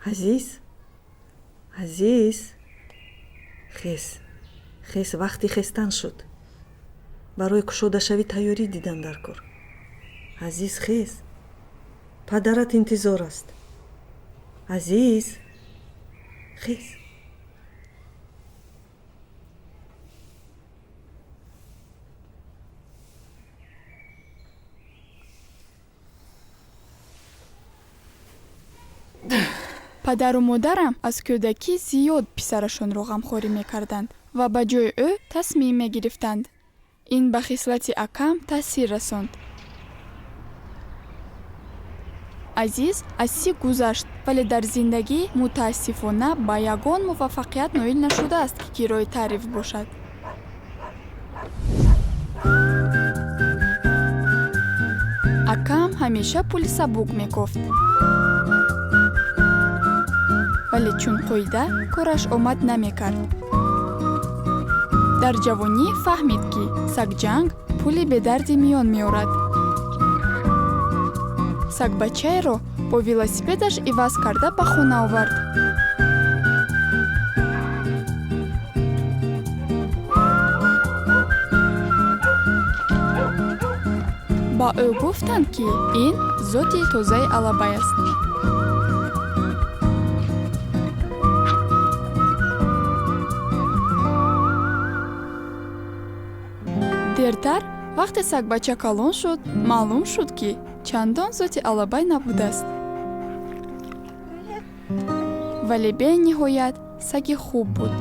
Азиз, Азиз, хез, хез, вақти хестан шуд. Барои кушодашавӣ тайёрӣ дидан дар кор. Азиз, хез, падарат интизор аст. Азиз, хез. Падару модарам аз кӯдакӣ зиёд писарашонро ғамхорӣ мекарданд ва ба ҷои ӯ тасмим мегирифтанд. Ин ба хислати акам таъсир расонд. Азиз аз 30 гузашт, вале дар зиндагӣ мутаассифона ба ягон муваффақият ноил нашудааст, ки кирои таъриф бошад. Акам ҳамеша пули сабук мекофт, вале чун қоида кораш омад намекард. Дар ҷавонӣ фаҳмид, ки сагҷанг пули бедарди миён меорад. Сагбачаеро бо велосипедаш иваз карда ба хона овард. Ба ӯ гуфтанд, ки ин зоти тозаи алабай аст. Дертар вақте сагбача калон шуд, маълум шуд, ки чандон зоти алабай набудааст, вале бениҳоят саги хуб буд.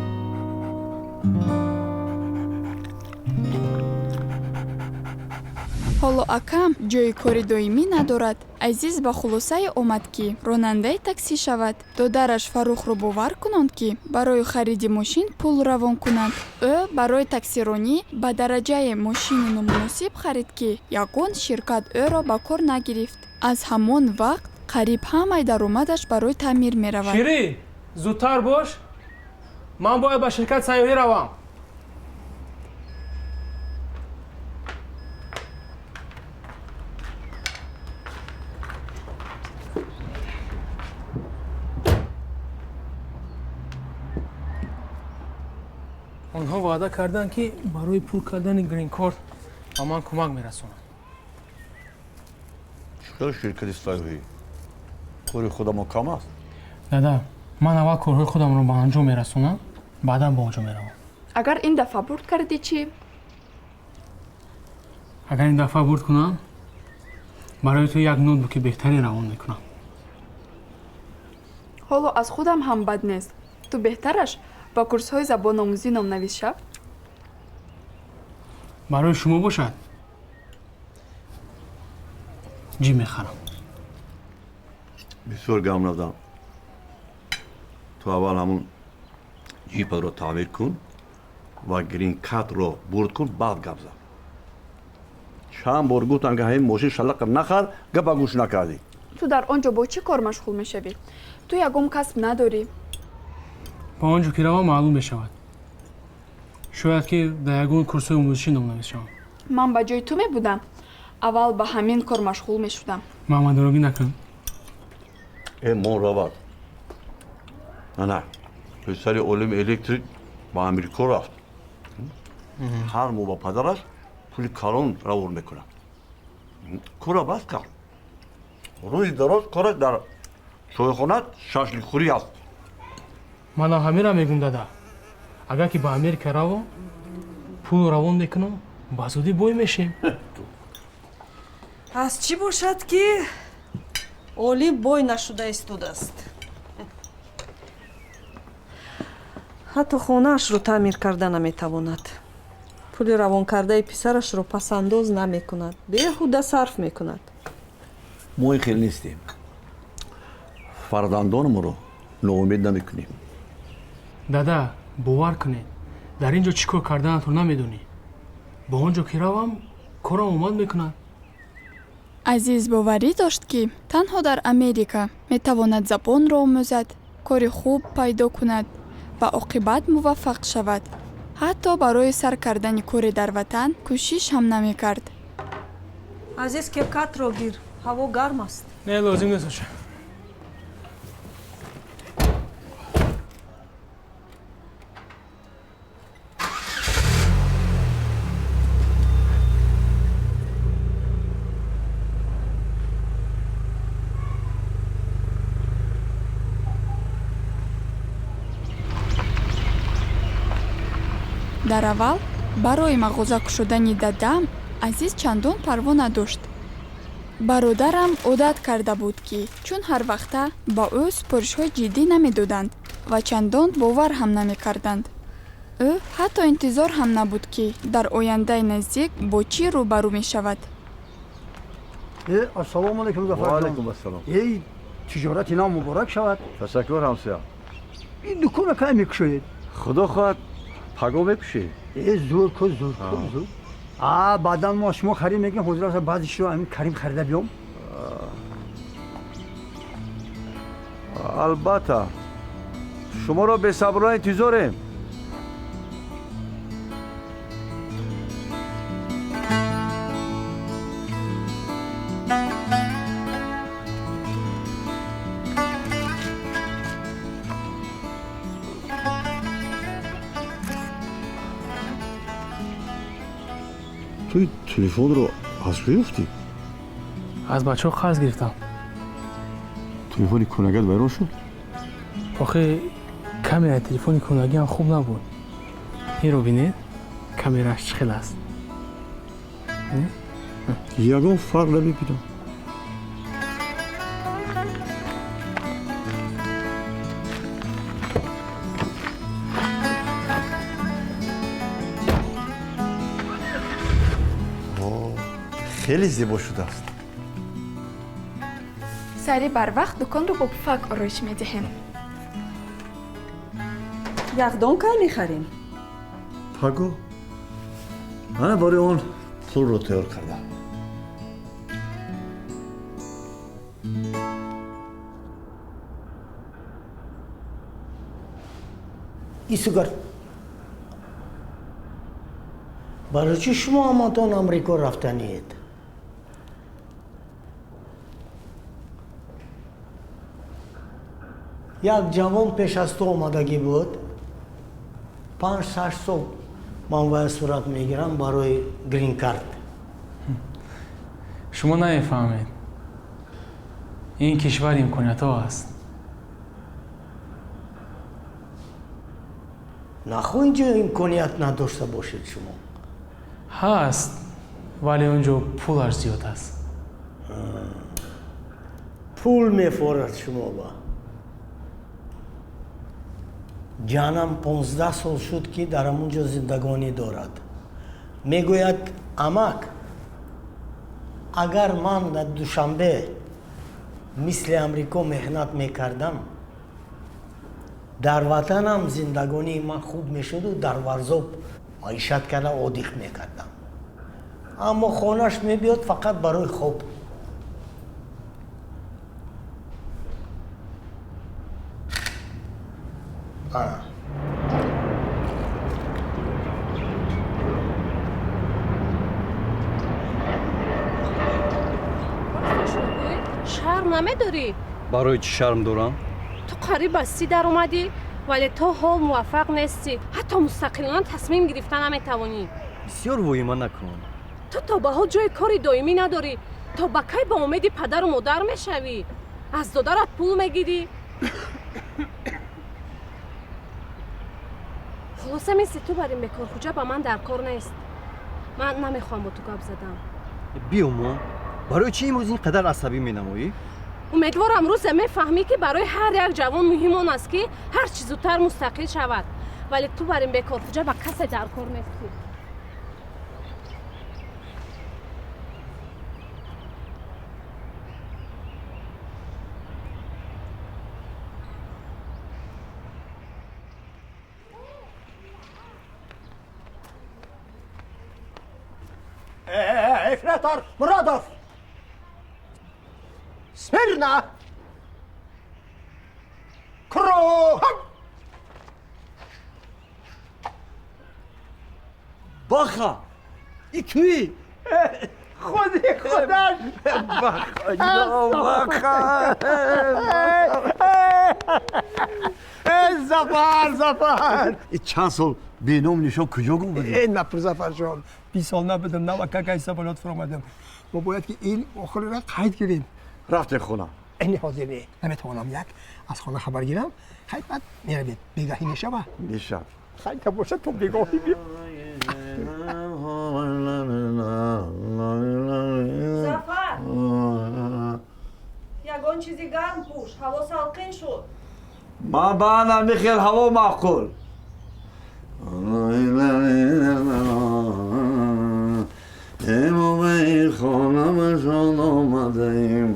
Ҳоло акам ҷойи кори доимӣ надорад. Азиз ба хулосае омад, ки ронандаи таксӣ шавад. Додараш Фаррухро бовар кунонд, ки барои хариди мошин пул равон кунад. Ӯ барои таксиронӣ ба дараҷае мошини номуносиб харид, ки ягон ширкат ӯро ба кор нагирифт. Аз ҳамон вақт қариб ҳамаи даромадаш барои таъмир меравад. Ширин, зудтар бош, ман бояд ба ширкат сайёҳӣ равам. Онҳо ваъда карданд, ки барои пур кардани грин-корт ба ман кӯмак мерасонанд. Чӣ ширкати сайёҳӣ? Кори худамо кам аст? Дада, ман аввал корҳои худамро ба анҷом мерасонам, баъдан ба он ҷо меравам. Агар ин дафъа бурд кардӣ чӣ? Агар ин дафъа бурд кунам, барои ту як ноутбуки беҳтарин равон мекунам. Ҳоло аз худам ҳам бад нест. Ту беҳтараш ба курсҳои забономӯзӣ номнавис шав. Барои шумо бошад, ҷӣ мехарам. Бисёр гам назан. Ту аввал ҳамун ҷипатро таъмир кун ва грин-картро бурд кун, баъд гап зан. Чанд бор гуфтам, ки ҳамин мошин шалақа нахар, гапа гӯш накардӣ. Ту дар он ҷо бо чӣ кор машғул мешавӣ? Ту ягон касб надорӣ. Ба он ҷо ки равам, маълум мешавад. Шояд ки дар ягон курсҳои омӯзишӣ номнавис шавам. Ман ба ҷои ту мебудам, аввал ба ҳамин кор машғул мешудам. Мамадорогӣ накун. Э, мон равад. На, писари олими электрик ба Амрико рафт. Ҳар моҳ ба падараш пули калон равон мекунад. Кора бас кард. Рӯзи дароз кораш дар чойхона шашликхӯрӣ аст. Манам ҳамира мегӯм, дада. Агар ки ба Америка равам, пул равон мекунам, ба зудӣ бой мешем. Аз чӣ бошад, ки олим бой нашуда истодааст? Ҳатто хонаашро таъмир карда наметавонад. Пули равонкардаи писарашро пасандоз намекунад, беҳуда сарф мекунад. Мо ин хел нестем. Фарзандонамонро ноумед намекунем. Дада, бовар кунед, дар ин ҷо чӣ кор карданатро намедонӣ. Ба он ҷо ки равам, корам омад мекунад. Азиз боварӣ дошт, ки танҳо дар Америка метавонад забонро омӯзад, кори хуб пайдо кунад ва оқибат муваффақ шавад. Ҳатто барои сар кардани коре дар ватан кӯшиш ҳам намекард. Азиз, кепкатро гир, ҳаво гарм аст. Не, лозим нест, оча. Дар аввал барои мағоза кушодани дадаам Азиз чандон парво надошт. Бародарам одат карда буд, ки чун ҳар вақта ба ӯ супоришҳои ҷиддӣ намедоданд ва чандон бовар ҳам намекарданд. Ӯ ҳатто интизор ҳам набуд, ки дар ояндаи наздик бо чӣ рӯбарӯ мешавад. Ассалому алайкум, Зафарҷон. Алайкум ассалом. Эй, тиҷорати нав муборак шавад. Ташаккур, ҳамсоя. Ин дуконро кай мекушоед? Худо хоҳад, паго мекушем. Э, зур ку, зур ку, зур. А баъдан мо шумо харид мекунем. Ҳозир баъзе чизро ҳамин Карим харида биём. Албатта, шуморо бесаброна интизорем. Ту телефонро аз куҷо ёфтӣ? Аз бачаҳо қарз гирифтам. Телефони кӯнагат вайрон шуд? Охе, камераи телефони кӯнагиам хуб набуд. Инро бинед, камерааш чӣ хел аст. Ягон фарқ намебинам. Хеле зебо шудааст. Сари барвақт дуконро бо пуфак ороиш медиҳем. Яхдон кай мехарем? Паго. Ана барои он пулро тайёр кардам. Исугар, барои чӣ шумо ҳаматон Амрико рафтаниед? Як ҷавон пеш аз ту омадагӣ буд. 5-6 сол ман вая сурат мегирам барои грин-карт. Шумо намефаҳмед, ин кишвар имкониятҳо аст. Нахо инҷо имконият надошта бошед шумо? Ҳаст, вале он ҷо пулаш зиёд аст. Пул мефорад шумо ба. Ҷанам 15 сол шуд, ки дар ҳамон ҷо зиндагонӣ дорад. Мегӯяд: амак, агар ман дар Душанбе мисли Амрико меҳнат мекардам, дар ватанам зиндагонии ман хуб мешуду дар Варзоб маишат карда одиқ мекардам. Аммо хонаш мебиёд фақат барои хоб. Шарм намедорӣ? Барои чӣ шарм дорам? Ту қариб ба 30 даромадӣ, вале то ҳол муваффақ нестӣ. Ҳатто мустақилона тасмим гирифта наметавонӣ. Бисёр воҳима накун. Ту то ба ҳол ҷои кори доимӣ надорӣ. То ба кай ба умеди падару модар мешавӣ? Аз додарат пул мегирӣ. Хулоса, мисли ту бар ин бекорхуҷа ба ман дар кор нест. Ман намехоҳам бо ту гап задам. Биёмо, барои чӣ имрӯз ин қадар асабӣ менамоӣ? Умедворам, рӯзе мефаҳмӣ, ки барои ҳар як ҷавон муҳим он аст, ки ҳар чӣ зудтар мустақил шавад. Вале ту бар ин бекорхуҷа ба касе дар кор нестӣ. Ефрейтор Муродов! Смирно! Кругом! Баха, и туӣ? Худи худаш! Баха! Зафар, Зафар! И чанд сол беном нишон куҷо гум будӣ? Э, напур, Зафарҷон, 20 сол набудам, навакакай самолёт фуромадам. Мо бояд ки ин охириро қайд гирем. Рафтем хона. Ини ҳозир не, наметавонам. Як аз хона хабар гирам, хайр, баъд меравем. Бегаҳӣ мешава? Мешавад. Хайта бошад, то бегоҳӣ биё. Зафар, ягон чизи гарм пӯш, ҳаво салқин шуд. Ман баъдам михел ҳаво маъқул. Мо ба ин хона ба шод омадаем,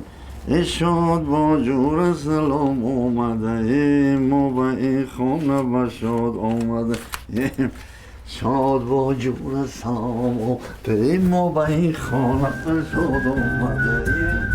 шод бо ҷура салом омадаем. Мо ба ин хона ба шод омадаем, шод бо ҷура салом омадаем. Мо ба ин хона ба шод омадаем.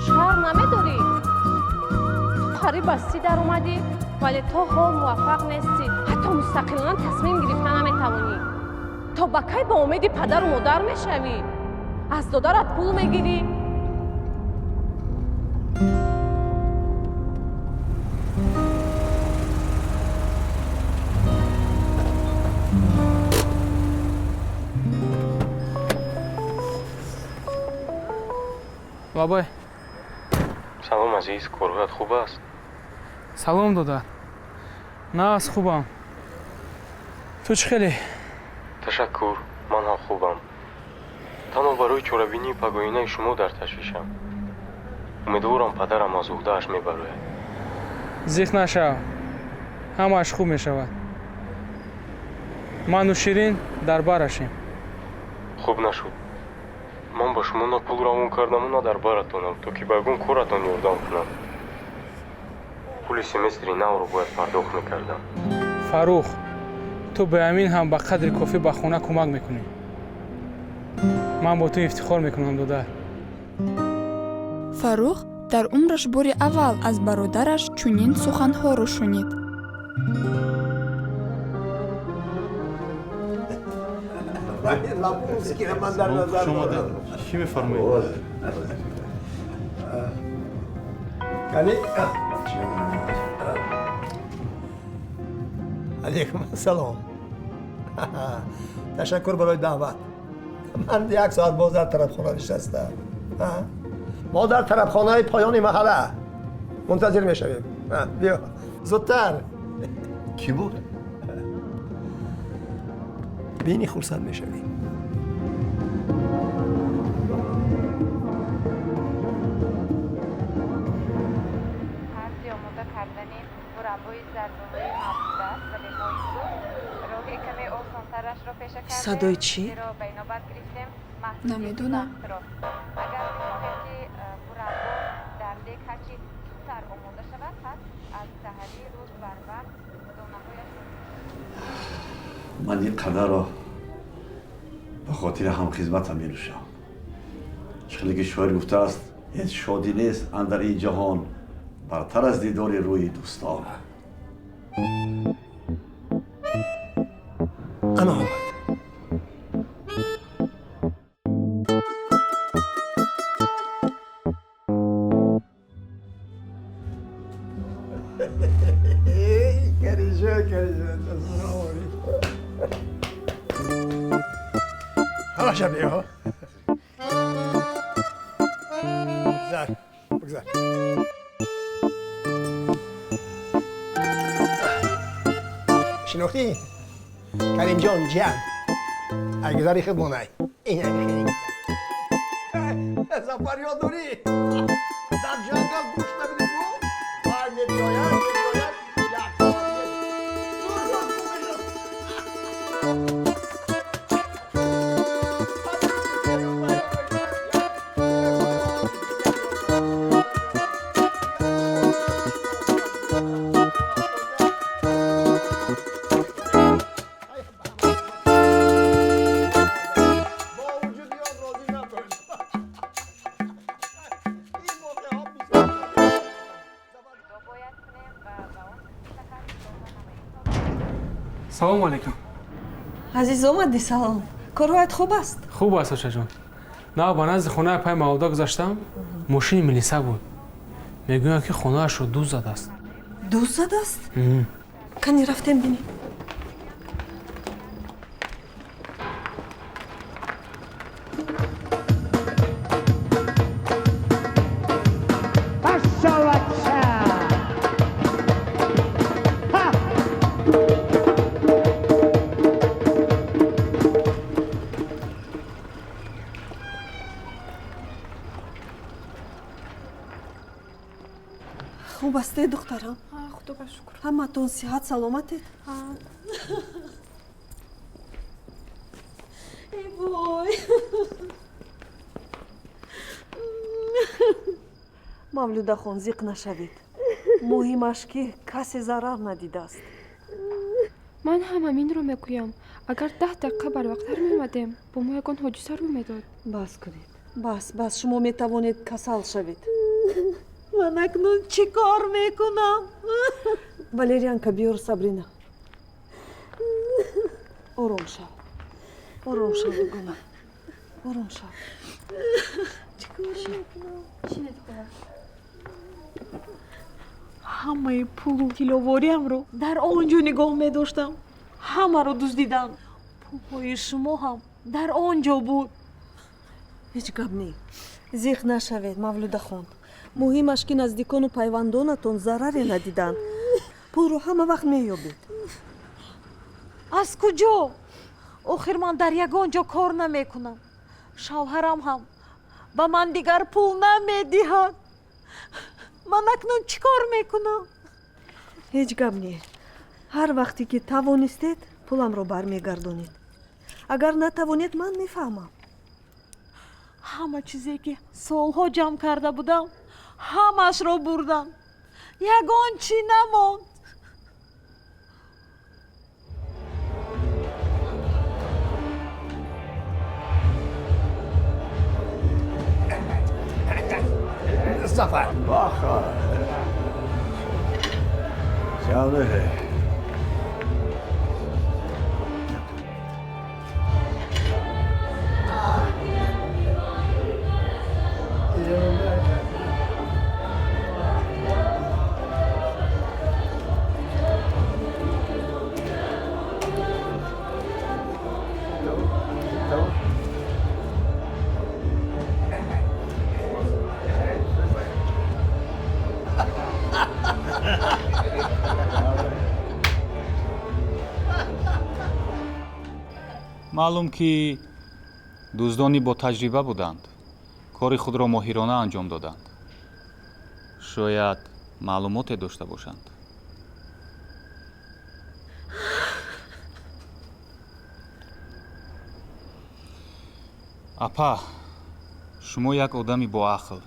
Шарм намедорӣ? Ту қариб ба 30 даромадӣ, вале то ҳол муваффақ нестӣ, ҳатто мустақилона тасмим гирифта наметавонӣ. То ба кай ба умеди падару модар мешавӣ? Аз додарат пул мегирӣ. Лабай. Салом, азиз, корҳоят хуб аст? Салом, додар, нағз, хубам. Ту чӣ хеле? Ташаккур, ман ҳам хубам. Танҳо барои чорабинии пагоҳинаи шумо дар ташвишам. Умедворам, падарам аз уҳдааш мебарояд. Зиқ нашав, ҳамааш хуб мешавад. Ману Ширин дар барашем. Хуб нашуд, ман ба шумо на пул равон кардаму, на дар баратонам, то ки ба ягон коратон ёрдам кунам. Пули семестри навро бояд пардохт мекардам. Фаррух, ту ба ҳамин ҳам ба қадри кофӣ ба хона кӯмак мекунӣ. Ман бо ту ифтихор мекунам, додар. Фаррух дар умраш бори аввал аз бародараш чунин суханҳоро шунид. Лабунскиро ман дар назар дорам. Чӣ мефармоед? Кани, алейкум ассалом. Ташаккур барои даъват. Ман як соат боз дар тарабхона нишастам. Мо дар тарабхонаи поёни маҳалла мунтазир мешавем. Биё зудтар. Кӣ буд? Бини, хурсанд мешавӣ. Тарзи омода кардани мураббои зардолуи мавҷуд аст, вале мо имрӯз роҳи каме осонтарашро пеша кардем. Садои чӣ? Зеро ба инобат гирифтем маҳсули Намедонам. вақтро. Агар мехоҳем, ки мураббо дар дег ҳарчи зудтар омода шавад, пас аз саҳарии рӯз барвақт донаҳояшро Ман ин қадарро ба хотири ҳамхизматам менӯшам. Чӣ хеле ки шоир гуфтааст: ҳеҷ шодӣ нест андар ин ҷаҳон бартар аз дидори рӯи дӯстон. Ана омад. Кариҷон, кариҷон, ассалому алайкум. Ҳамаша биё. Бигзар, бигзар. Шинохтӣ? Каримҷон ҷиан. Айгузари хидмонай. Зафар, ёд дорӣ? Дар ҷангал гӯшт набидӣ ку? Ай, мебиёяд, мебиёяд, як соат 2 рӯз гум мешуд. Бо вуҷуди он розӣ набуд. Ин Салому алайкум. Азиз, омадӣ? Салом. Корҳоят хуб аст? Хуб аст, очаҷон. Нав ба назди хонаи апаи Мавлуда гузаштам, мошини милиса буд. Мегӯянд, ки хонаашро дуз задааст. Дуз задааст? Кани, рафтем бинем. Хуб астед, духтарам? Худо ба шукр. Ҳаматон сиҳат саломатед? Эй вой, Мавлюдахон, зиқ нашавед. Муҳимаш, ки касе зарар надидааст. Ман ҳам ҳаминро мегӯям. Агар 10 дақиқа барвақттар меомадем, бо мо ягон ҳодиса рӯй медод. Бас кунед, бас, бас. Шумо метавонед касал шавед. Ман акнун чӣ кор мекунам? Валерьянка биёр, Сабрина. Ором шав, ором шав, дугона, ором шав. Ҳамаи пулу тилловориамро дар он ҷо нигоҳ медоштам, ҳамаро дуздиданд. Пулҳои шумо ҳам дар он ҷо буд. Ҳеҷ гап не, зиқ нашавед, Мавлюдахон. Муҳимаш, ки наздикону пайвандонатон зараре надиданд. Пулро ҳама вақт меёбед. Аз куҷо? Охир ман дар ягон ҷо кор намекунам. Шавҳарам ҳам ба ман дигар пул намедиҳад. Ман акнун чӣ кор мекунам? Ҳеҷ гап не. Ҳар вақте ки тавонистед, пуламро бармегардонед. Агар натавонед, ман мефаҳмам. Ҳама чизе, ки солҳо ҷамъ карда будам, ҳамаашро бурдам. Ягон чӣ намонд. Зафар. Баха. Сяне. Маълум, ки дуздони ботаҷриба буданд, кори худро моҳирона анҷом доданд. Шояд маълумоте дошта бошанд. Апа, шумо як одами боақл.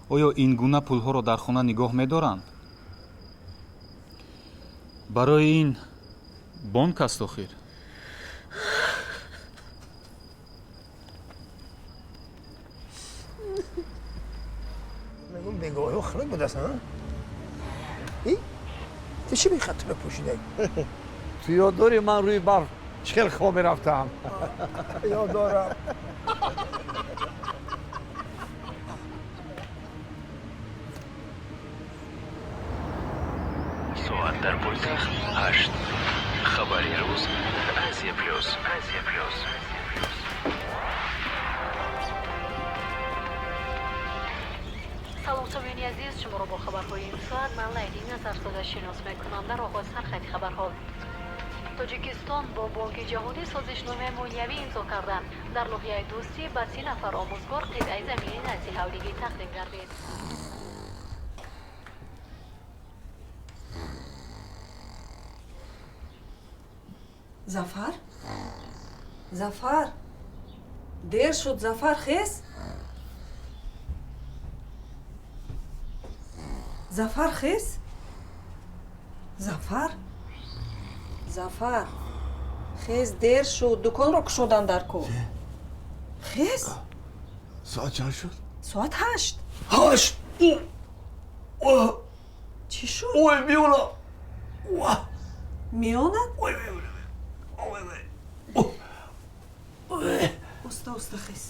Оё ин гуна пулҳоро дар хона нигоҳ медоранд? Барои ин бонк аст охир. Мегум, бегоҳиҳо хунук будааст. И ту чӣ бехатуна пӯшидаӣ? Ту ёд дорӣ, ман рӯи барф чӣ хел хоб мерафтам? Ёд дорам. Соат дар пойтахт 8. Хабари рӯз, Азия Плюс, Азия Плюс. Салом, самиёни азиз, шуморо бо хабарҳои ин соат ман, Лайли Назарзода, шинос мекунам. Дар оғоз сархати хабарҳо. Тоҷикистон бо Бонки Ҷаҳонӣ созишномаи молиявӣ имзо карданд. Дар ноҳияи Дӯстӣ ба 30 нафар омӯзгор қитъаи замини назди ҳавлигӣ тақдим гардид. Зафар, Зафар, дер шуд. Зафар, хез. Зафар, хез. Зафар, Зафар, хез, дер шуд. Дуконро кушодан дар кор. Хез. Соат чанд шуд? Соат 8. 8? Чӣ шуд? Ой, биёла. Миёнат? Оста, оста хез.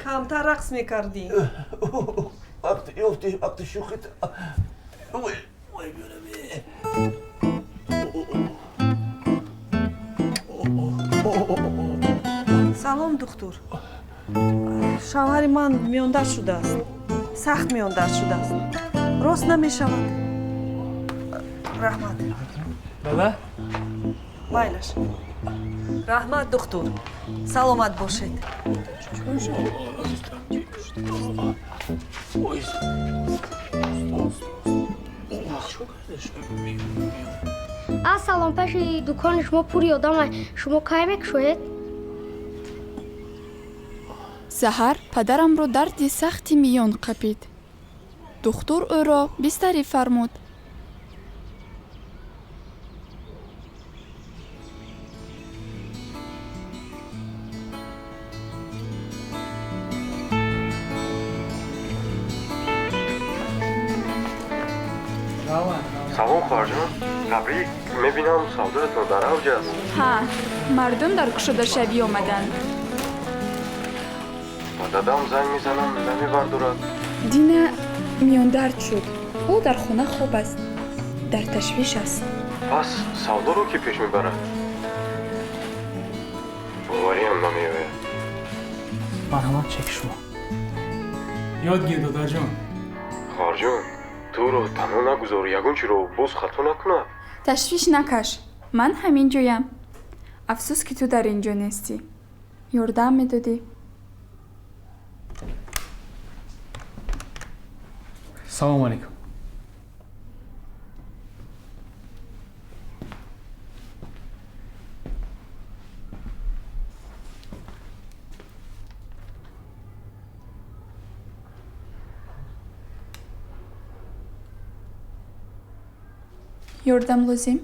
Камтар рақс мекардӣ. Вақти ёфтӣ, вақти шӯхит. Салом, духтур. Шавҳари ман миёндард шудааст, сахт миёндард шудааст, рост намешавад. Раҳмат. Дада. Майлаш, раҳмат, духтур, саломат бошед. Ассалом, пеши дукони шумо пури одама, шумо кай мекушоед? Саҳар падарамро дарди сахти миён қапид. Духтур ӯро бистарӣ фармуд. Салом, хоҳарҷон, табрик. Мебинам, савдоятон дар авҷ аст. Ҳа, мардум дар кушодашавӣ омаданд. Ба дадам занг мезанам, намебардорад. Дина миёндард шуд, ҳоло дар хона хоб аст, дар ташвиш аст. Пас савдоро кӣ пеш мебарад? Бовариам намеояд. Марҳамат, чеки шумо. Ёд гир, додарҷон. Хоҳарҷон, туро танҳо нагузор, ягон чиро боз хато накунад. Ташвиш накаш, ман ҳамин ҷоям. Афсӯс, ки ту дар ин ҷо нестӣ, ёрдам медодӣ. Салому алейкум. Ёрдам лозим?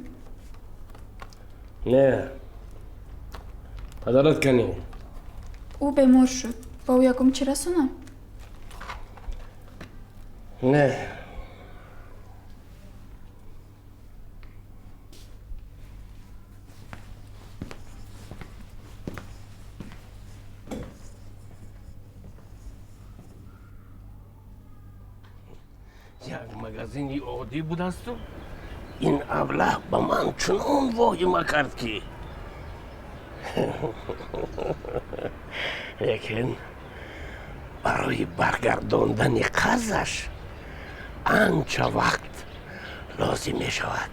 Не, падарат канӣ? Ӯ бемор шуд, ба ӯ ягон чӣ расонам? Не. Як магазини оддӣ будасту ин аблаҳ ба ман чунон воҳима кард, ки лекин барои баргардондани қарзаш анча вақт лозим мешавад.